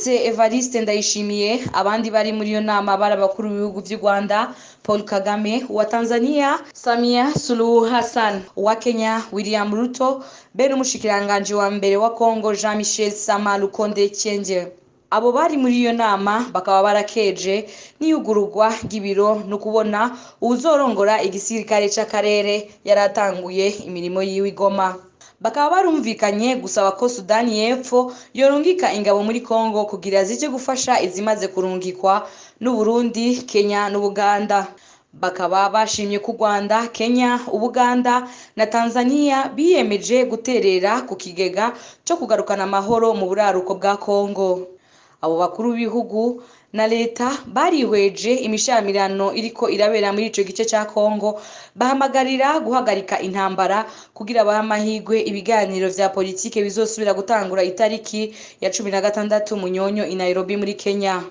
Uretse Evariste Ndayishimiye, abandi bari muri iyo nama bari abakuru b'ibihugu vy'u Rwanda Paul Kagame, uwa Tanzania Samia Suluhu Hassan, uwa Kenya William Ruto, be n'umushikiranganji wa mbere wa Congo Jean Michel Sama Lukonde Kyenge. Abo bari muri iyo nama bakaba barakeje n'iyugururwa ry'ibiro no kubona uwuzorongora igisirikare c'akarere yaratanguye imirimo yiwe i Goma. Bakaba barumvikanye gusaba ko Sudani y'Epfo yorungika ingabo muri Congo kugira zije gufasha izimaze kurungikwa n'u Burundi, Kenya n'Ubuganda. Bakaba bashimye ko u Rwanda, Kenya, Ubuganda na Tanzania biyemeje guterera ku kigega co kugarukana amahoro mu buraruko bwa Congo. Abo bakuru b'ibihugu na leta barihweje imishamirano iriko irabera muri ico gice ca Congo, bahamagarira guhagarika intambara kugira bahe amahirwe ibiganiro vya politike bizosubira gutangura itariki ya 16 Munyonyo i Nairobi muri Kenya.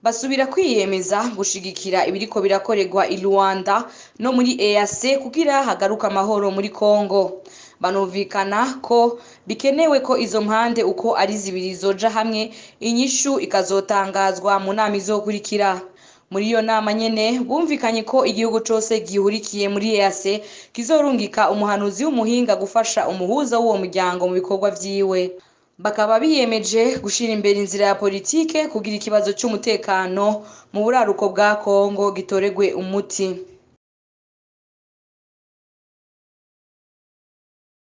Basubira kwiyemeza gushigikira ibiriko birakorerwa i Luanda no muri EAC kugira hagaruke amahoro muri Congo. Banumvikana ko bikenewe ko izo mpande uko ari zibiri zoja hamwe, inyishu ikazotangazwa mu nama izokurikira. Muri iyo nama nyene bumvikanye ko igihugu cose gihurikiye muri EAC kizorungika umuhanuzi w'umuhinga gufasha umuhuza w'uwo muryango mu bikorwa vyiwe. Bakaba biyemeje gushira imbere inzira ya politike kugira ikibazo c'umutekano mu buraruko bwa Congo gitoregwe umuti.